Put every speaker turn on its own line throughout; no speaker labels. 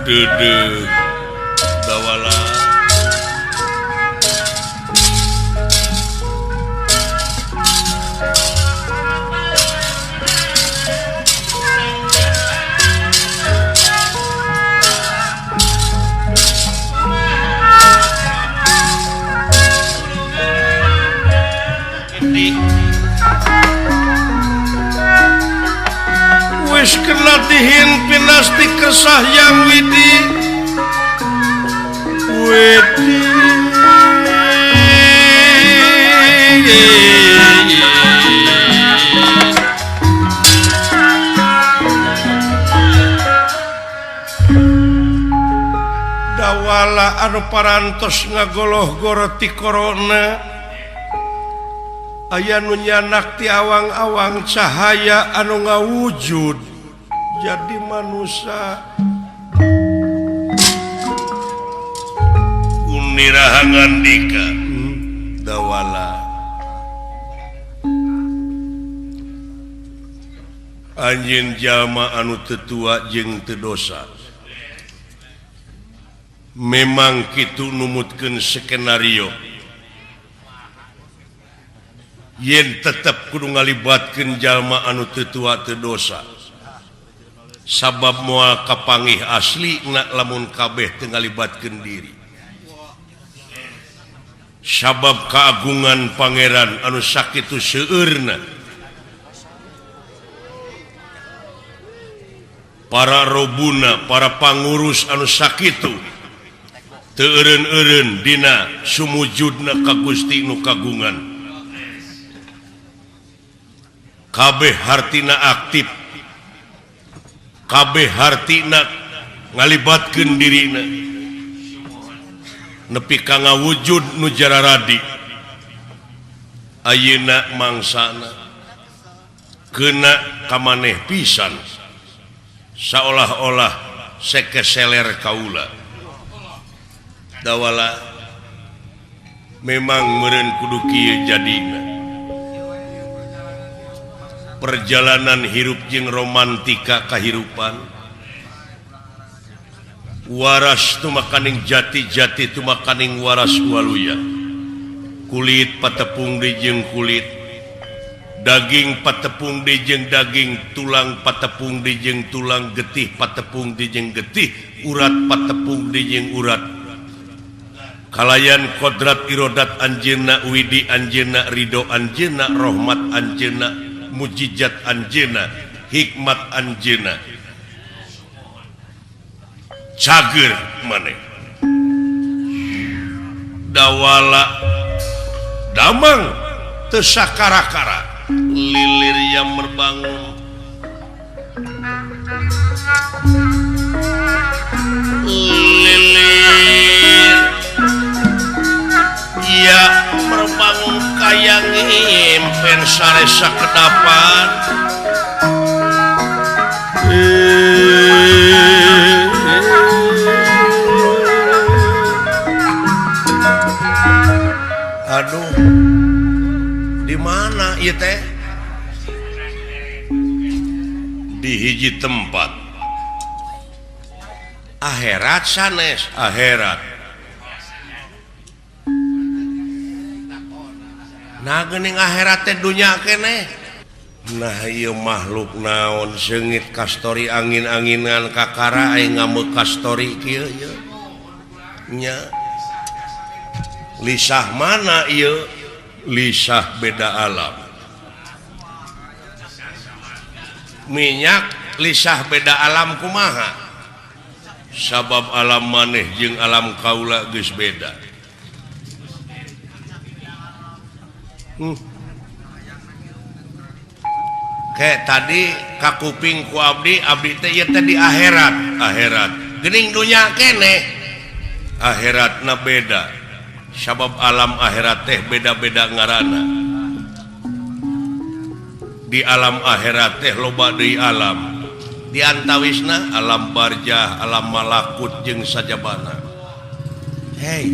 Deudeuh Dawala. Wis kena dihimpin asti kesah yang widi widi Dawala anu parantos ngagoloh-goro ti korona aya nu nyanak ti awang-awang cahaya anu ngawujud jadi manusia. Unirahangan dika Dawala anjeun jalma anu teu tua jeung teu dosa. Memang kitu numutkeun skenario yen tetep kudu ngalibatkeun jalma anu teu tua teu dosa. Sabab moal kapangih asli na lamun kabeh teu ngalibatkeun diri. Sabab keagungan pangeran anu sakitu seueurna. Para robuna, para pangurus anu sakitu teu eureun-eureun dina sumujudna ka Gusti nu kagungan. Kabeh hartina aktif, kabeh hartina ngalibatkeun dirina nepi ka ngawujud nu jararadi. Ayeuna mangsana keuna ka maneh pisan saolah-olah sekeseler kaula. Dawala memang meureun kudu kieu jadina. Perjalanan hirup jeung romantika kahirupan waras tumakaning jati-jati tumakaning waras waluya. Kulit patepung deui jeung kulit, daging patepung deui jeung daging, tulang patepung deui jeung tulang, getih patepung deui jeung getih, urat patepung deui jeung urat. Kalayan kodrat irodat anjeunna, widi anjeunna, ridho anjeunna, rahmat anjeunna, mujizat anjeunna, hikmat anjeunna. Cager maneh Dawala damang teu sakara-kara lilir yang merbangun lilir ya merbangun kaya ngimpen saresa kedapan. Aduh, di mana ieu teh? Di hiji tempat. Akhirat sanes, akhirat. Nah geuning akhirat teh dunya keneh. Nah ieu makhluk naon seungit kastori angin-anginan kakara aing ngameuk kastori kieu ieu. Nya. Lisah mana ieu? Lisah beda alam. Minyak lisah beda alam kumaha? Sabab alam maneh jeung alam kaula geus beda. Kayak tadi kakuping ku abdi, abdi teh ieu teh di akhirat, akhirat. Geuning dunya keneh. Akhiratna beda. Sabab alam akhirat teh beda-beda ngaranna. Di alam akhirat teh loba deui alam. Di antawisna alam barjah, alam malakut jeung sajabana. Hei,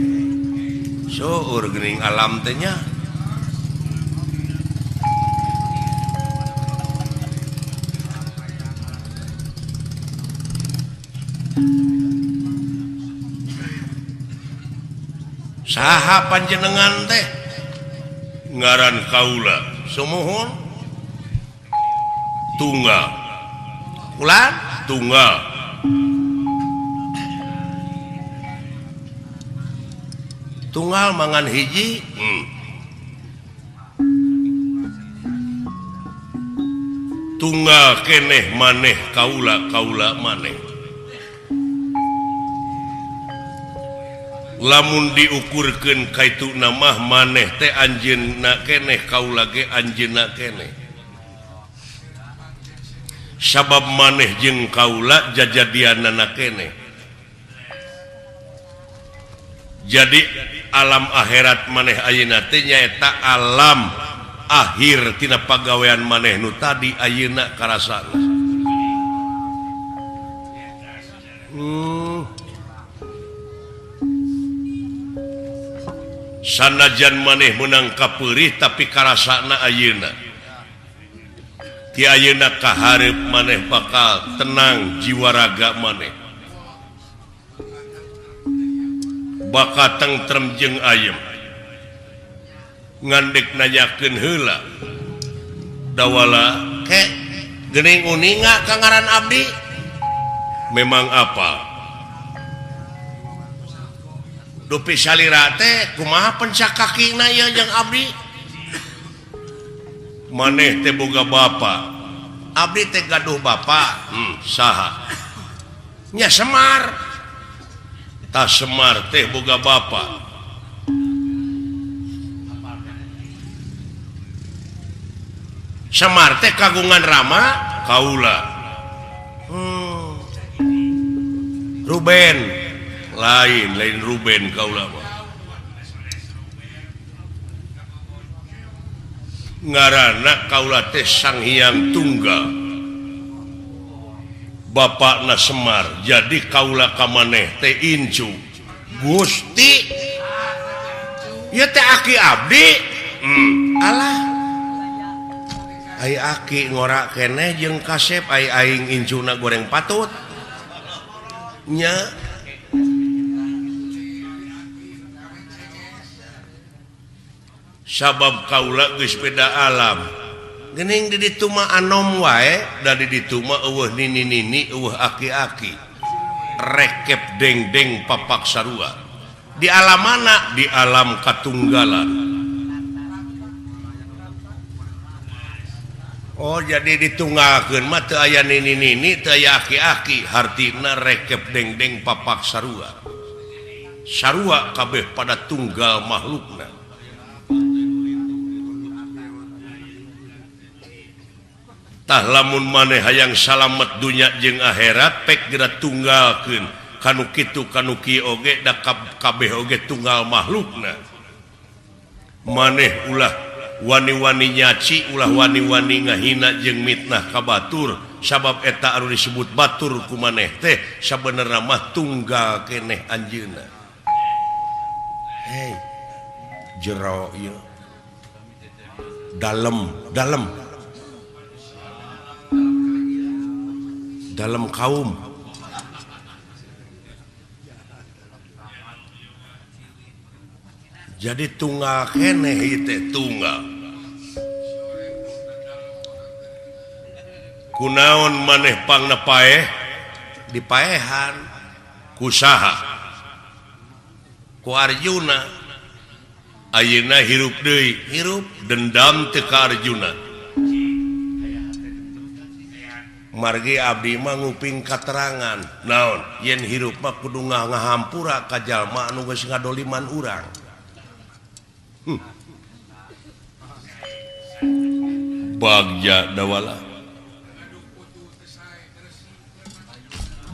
seueur geuning alam teh nya. Saha panjenengan teh? Ngaran kaula sumuhun tunggal. Ulan tunggal. Tunggal mangan hiji. Tunggal keneh maneh kaula kaula maneh. Lamun diukurkeun kaitu namah maneh teh anjeunna keneh kaula ge anjeunna keneh. Sabab maneh jeung kaula jajadianana keneh. Jadi alam akhirat maneh ayeuna teh nyaeta alam akhir tina pagawean maneh nu tadi ayeuna karasana. Sanajan maneh meunang kapeurih tapi karasana ayeuna. Ti ayeuna kahareup maneh bakal tenang jiwa raga maneh. Bakal tentrem jeung ayem. Ngandek nanyakeun heula. Dawala ke geuning uninga ka ngaran abdi? Memang apa? Dupi salira teh kumaha pencak kakina ieu jeung abdi? Maneh teh boga bapa. Abdi teh gaduh bapa. Saha? Nya Semar. Tah Semar teh boga bapa. Semar teh kagungan rama kaula. Ruben. Lain lain Ruben kaula mah. Ngaranna kaula teh Sang Hyang Tunggal. Bapakna Semar jadi kaula ka maneh teh incu. Gusti ieu teh aki abdi. Alah. Ai aki ngora keneh jeung kasep ai aing incuna goreng patut. Nya sabab kaula geus beda alam. Geuning di ditu mah anom wae, da di ditu mah eueuh nini-nini, eueuh aki-aki. Rekep deng-deng papak sarua. Di alam mana? Di alam katunggalan. Oh jadi ditunggalkeun mah teu aya nini-nini, teu aya aki-aki, hartina rekep deng-deng papak sarua. Sarua kabeh pada tunggal makhlukna. Tah lamun maneh hayang salamet dunya jeung akhirat pek geura tunggalkeun kanu kitu kanu kieu oge da kabeh oge tunggal makhlukna. Maneh ulah wani-wani nyaci, ulah wani-wani ngahina jeung mitnah ka batur, sabab eta anu disebut batur ku maneh teh sabenerna mah tunggal keneh anjeunna. Hei, jero ieu. Dalem, dalem. Dalam kaum. Jadi tunggal keneh ieu teh tunggal. Kunaon maneh pangna paeh? Dipaehan ku saha? Ku Arjuna. Ayeuna hirup deui, hirup dendam teu ka Arjuna. Margi abdi mah nguping katerangan naon yen hirup mah kudu ngahampura ka jalma anu geus ngadoliman urang. Bagja dawala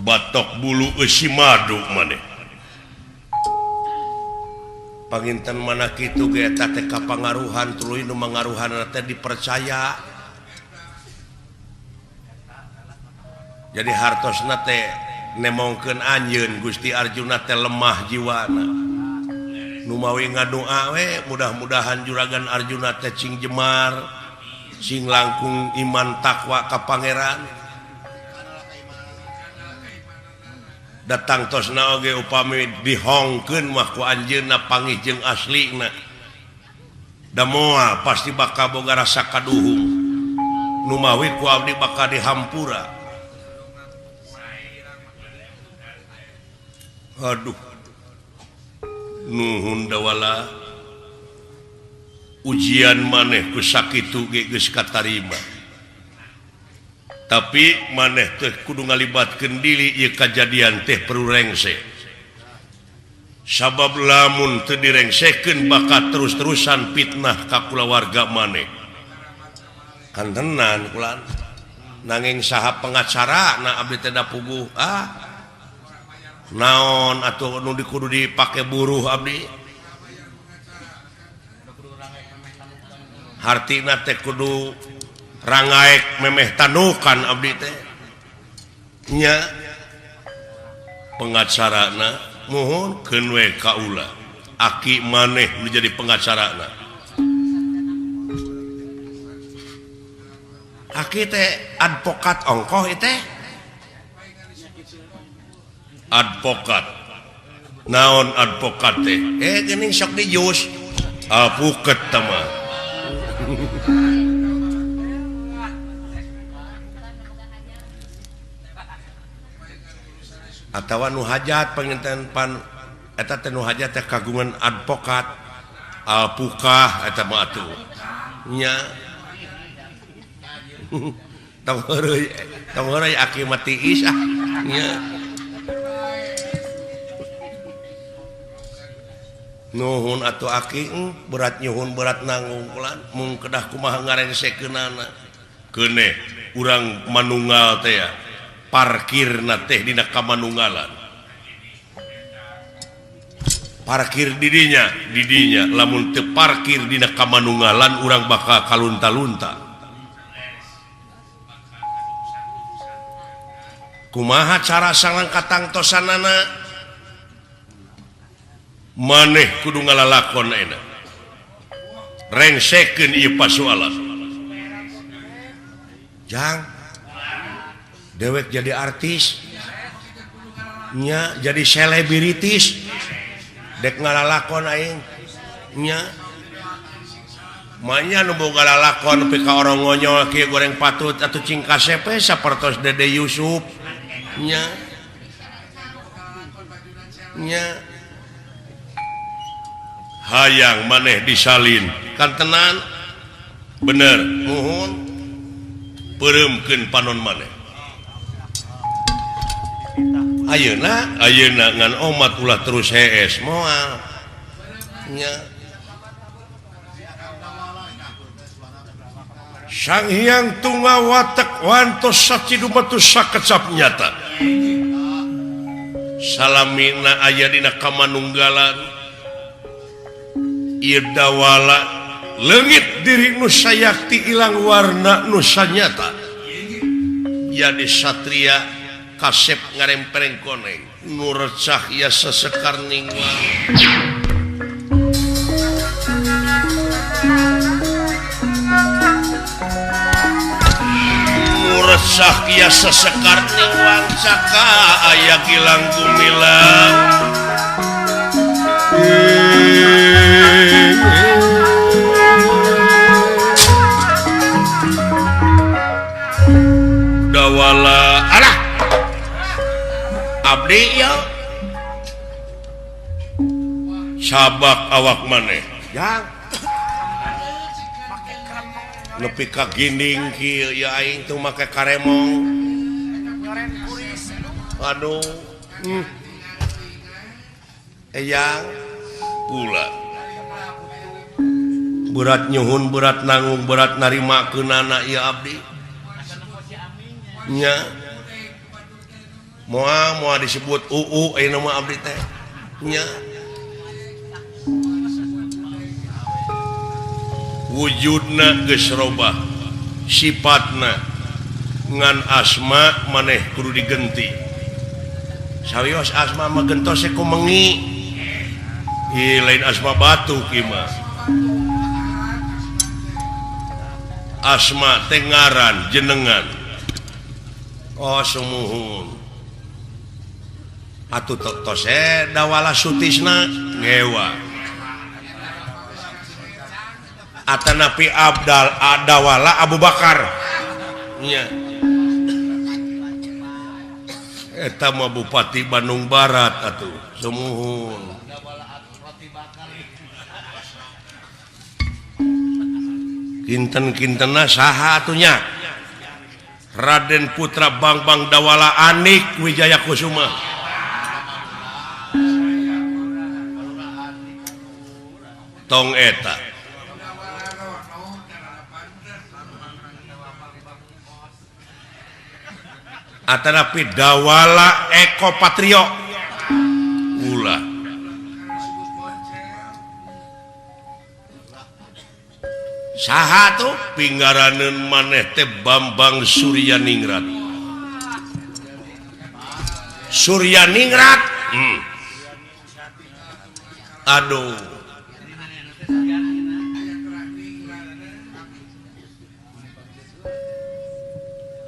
batok bulu eusi madu maneh. Panginten mana kitu ge eta teh kapangaruhan tuluy nu mangaruhanna teh dipercaya. Jadi hartosna teh nemongkeun anjeun Gusti Arjuna teh lemah jiwana. Nu mawi ngadoa we mudah-mudahan juragan Arjuna teh cing jemar, sing langkung iman takwa ka pangeran. Datang tosna oge upami dihongkeun mah ku anjeunna panggih jeung aslina. Da moal pasti bakal boga rasa kaduhung. Numawi ku abdi bakal dihampura. Aduh. Nuhun Dawala. Ujian maneh ku sakitu ge geus katarima. Tapi maneh teh kudu ngalibatkeun diri ieu kajadian teh perlu rengse. Sabab lamun teu direngsekeun bakal terus-terusan fitnah ka kulawarga maneh. Kantenan kulan nanging saha pengacara na abdi teh da puguh ah. Naon atuh nu kudu dipake buruh abdi. Hartina teh kudu rangaek memeh tanukan abdi teh nya pengacarana mohon keun we kaula aki maneh nu jadi pengacarana aki teh advokat ongkoh teh advokat naon advokat teh geuning sok dijus alpuket teh mah. Atawa nu hajat panginten pan eta teh nu hajat teh kagungan advokat alpukah eta mah atuh nya tong heureuy aki mah tiis ah nya. Nuhun atuh aki berat nyuhun berat nanggung kulan mung kedah kumaha ngarengsekeunana keuneh urang manunggal teh ya parkirna teh dina kamanunggalan parkir didinya didinya lamun teu parkir dina kamanunggalan urang bakal kalunta-lunta. Kumaha cara sangang katangtosanana maneh kudu ngalalakon ayeuna rengsekeun ieu pasualan jang dewek jadi artis nya jadi selebritis dek ngalalakon aing nya manya nu boga lalakon nepi ka orang ngonyol kieu goreng patut atuh cing kasepe sapertos Dede Yusuf nya nya hayang maneh disalin kan tenan bener muhun peureumkeun panon maneh ayeuna ayeuna ngan omat ulah terus hees moal nya. Sang Hyang Tungawatek wantos sacidumetus sakecap nyata salamina aya dina kamanunggalan ieu Dawala leungit diri nu sayakti ilang warna nu sanyata jadi satria kasep ngarempereng koneng nu recah ya sesekar ningwang nu resah ya sesekar ningwang caka aya gilang gumilang Dawala alah abdi ya sabak awak maneh jang nepi ka ginding kieu ya aing teu make karemong aduh eyang pula berat nyuhun berat nanggung berat narimakeunana ieu abdi nya moal moal disebut uu ayeuna mah abdi teh nya wujudna geus robah sifatna ngan asma maneh kudu digenti sawios asma mah gentos ku mengi ieu lain asma batu kieu mah asma teh ngaran jenengan oh sumuhun Atuh tos Dawala Sutisna ngewa. Atanapi Abdal Dawala Abu Bakar. Nya. Eta mah Bupati Bandung Barat atuh sumuhun. Kinten-kintena saha atunya? Raden Putra Bangbang Dawala Anik Wijaya Kusuma. Tong eta. Atanapi Dawala Eko Patrio. Ulah. Saha tuh pinggaraneun maneh teh Bambang Suryaningrat. Suryaningrat. Aduh.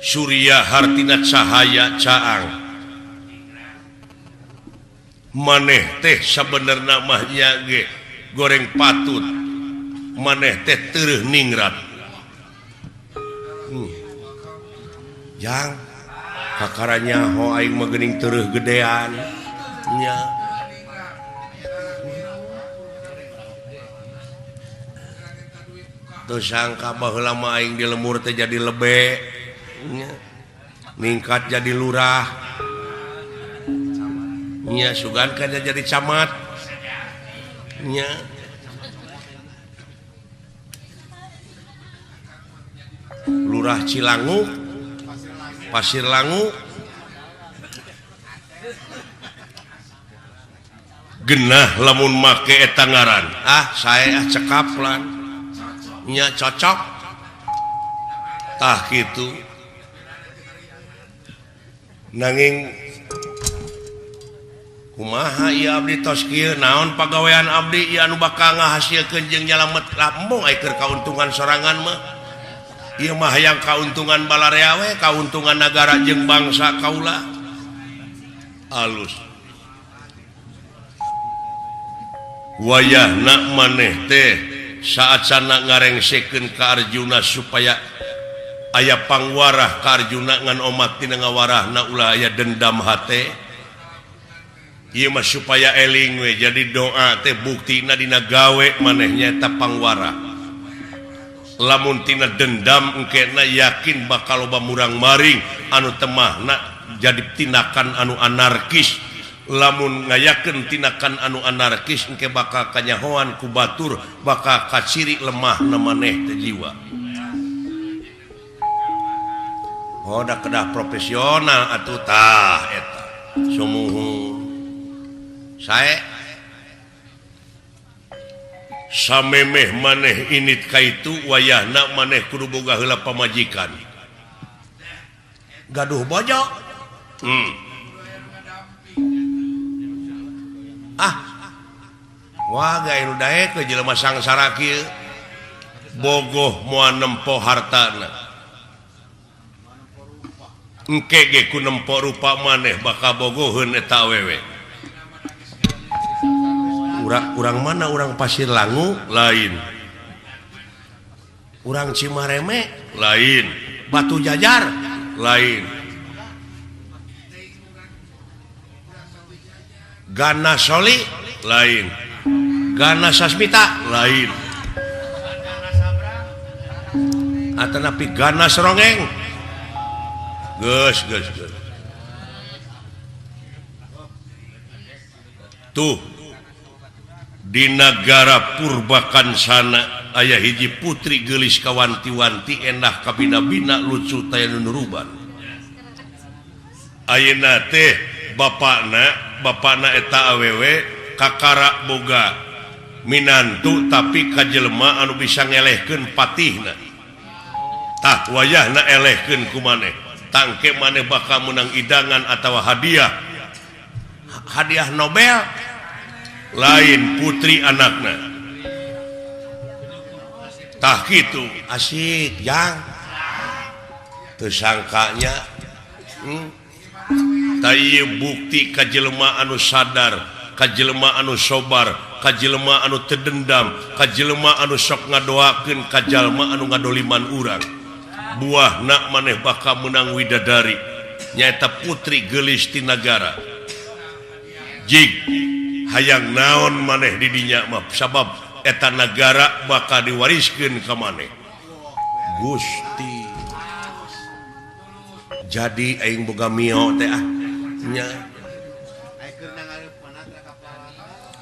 Surya hartina cahaya caang. Maneh teh sabenerna mah nya ge goreng patut. Maneh teh teureun ningrat. Jang kakara nyaho aing mah geuning teureun gedean. Nya. Teu sangka baheula mah aing di lemur teh jadi lebe. Nya. Ningkat jadi lurah. Nya sugan kan jadi camat. Nya. Lurah Cilangu, Pasir Langu, genah lamun make eta ngaran. Ah, saya cekap lan. Nya cocok. Tah kitu. Nanging kumaha ieu abdi tos kieu naon pagawean abdi ieu anu bakal ngahasilkeun jeung nyalamet embung ai keur kauntungan sorangan mah. Ieu mah hayang kauntungan balarea we, kauntungan nagara jeung bangsa kaula. Alus. Wayahna maneh teh saacana ngarengsekeun ka Arjuna supaya aya pangwarah ka Arjuna ngan omat tina ngawarahna ulah aya dendam hate. Ieu mah supaya eling we, jadi doa teh buktina dina gawe maneh nyaeta pangwarah. Lamun tina dendam engkena yakin bakal loba murang maring anu temahna jadi tindakan anu anarkis. Lamun ngayakeun tindakan anu anarkis engke bakal kanyahoan ku batur, bakal kaciri lemahna maneh teh jiwa. Oh da kedah profesional atuh tah eta sumuhun. Sae samemeh maneh init kaitu wayahna maneh kudu boga heula pamajikan. Gaduh bojo. Ah. Wah gae nu daek ke jelema sangsara kieu. Bogoh moal nempo hartana. Engke ge ku nempo rupa maneh bakal bogoheun eta awewe. Urang mana? Urang Pasir Langu? Lain. Urang Cimareme? Lain. Batu Jajar? Lain. Gana Soli? Lain. Gana Sasmita? Lain. Atanapi Gana Serongeng? Geus geus geus. Tuh di nagara Purbakansana aya hiji putri geulis kawanti-wanti endah kabina-bina lucu taya nu nuruban. Ayeuna teh bapakna eta awewe kakara boga minantu tapi ka jelema anu bisa ngelehkeun patihna. Tah wayahna elehkeun ku maneh. Tangke maneh bakal meunang idangan atawa hadiah. Hadiah Nobel lain putri anakna. Tah kitu asik jang. Teu sangkanya. Ta ieu bukti ka jelema anu sadar, ka jelema anu sobar, ka jelema anu teu dendam, ka jelema anu sok ngadoakeun ka jalma anu ngadoliman urang. Buahna maneh bakal meunang widadari nyaeta putri geulis ti nagara. Jig hayang naon maneh di dinya mah sabab eta nagara bakal diwariskeun ka maneh. Gusti jadi aing boga mio teh ah nya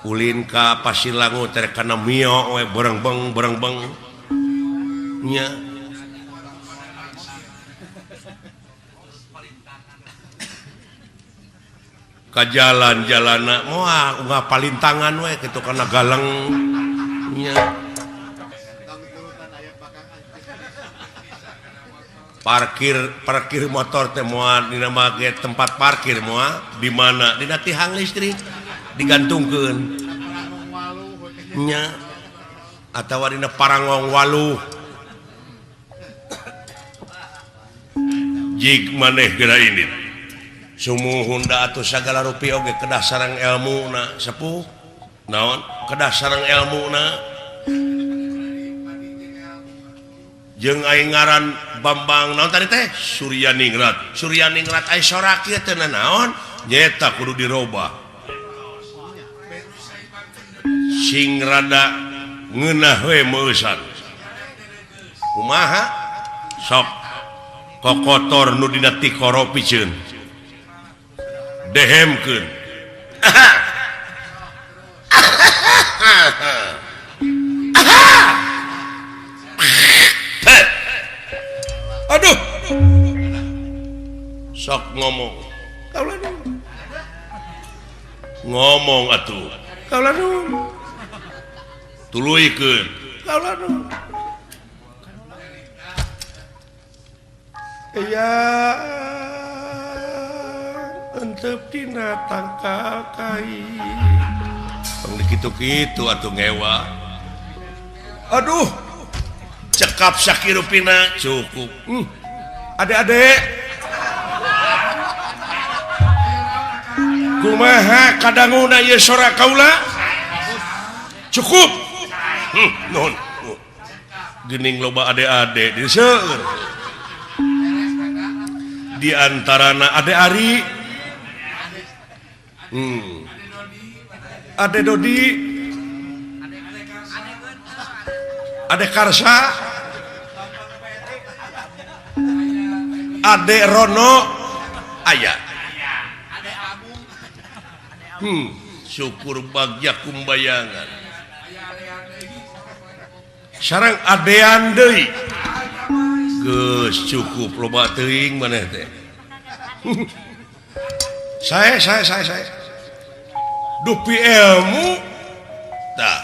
ulin ka Pasir Langu teh kana mio we berengbeng berengbeng nya ka jalan-jalana moal unggah palintangan we kitu kana galeng nya parkir motor teh moal dina make tempat parkir moal di mana dina tihang listrik digantungkeun nya atawa dina parangong waluh. Jig maneh geura indit sumuhun da atuh sagala rupi oge kedah sareng elmuna sepuh naon kedah sareng elmuna jeung aing ngaran Bambang naon tadi teh Suryaningrat. Suryaningrat ai sorak ieu teh naon nyaeta kudu dirobah sing rada ngeunah we meusan kumaha sok kokotor nu dina tikoro piceun dehemkeun. Aduh sok ngomong kaula nuhun ngomong atuh kaula nuhun tuluykeun kaula nuhun aya entep dina tangkal kai tong dikitu-kitu atuh ngewa. Aduh cekap sakirupina cukup. Adek-adek kumaha kadanguna ieu sora kaula cukup. Nuhun geuning loba adek-adek di seueur di antarana ade Ari, ade Dodi, ade Karsa, ade Rono aya. Syukur bagja kumbayangan sareng adean deui geus cukup loba teuing maneh teh. Saya dupi ilmu tah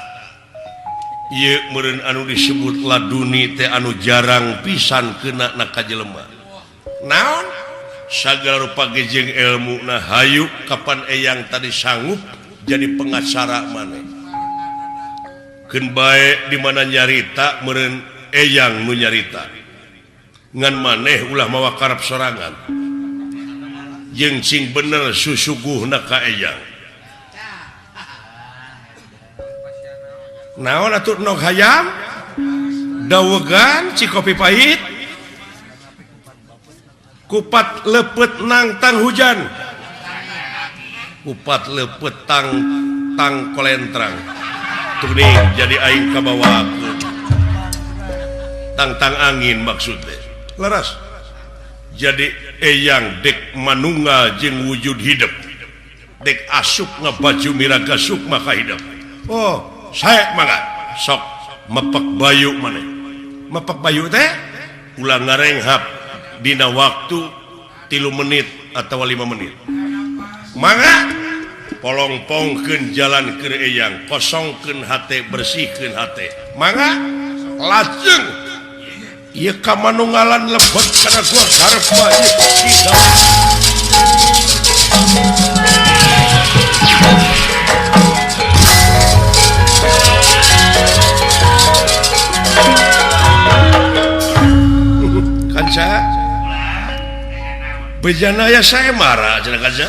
ieu meureun anu disebut laduni teh anu jarang pisan kena na ka jelema. Naon sagala rupa ge jeung ilmuna hayu kapan eyang tadi sanggup jadi pengacara maneh. Keun bae di mana nyarita meureun eyang nu nyarita. Ngan maneh ulah mawa karep sorangan. Jeung sing bener susuguhna ka eyang. Naon atuh nog hayam? Dawegan cikopi pahit. Kupat lepet nangtang hujan. Kupat lepet tang tang kolentrang. Tuning jadi aing kabawa aku. Tang-tang angin maksudnya. Leras. Jadi eyang dek manunggal jeung wujud hidup. Dek asup ngabaju miraga sukma ka hidup. Oh, saya mangga sok mepek bayu maneh. Mepek bayu teh ulah ngarenghap dina waktu 3 menit atau 5 menit. Mangga polongpongkeun jalan keur eyang, kosongkeun hate, bersihkeun hate. Mangga lajeng ieu ka manunggalan lebet kana gua garep bae. Kanca Bejana aya sayembara cenah kaza.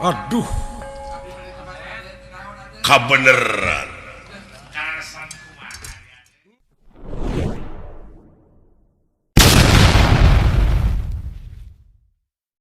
Aduh. Kabeneran.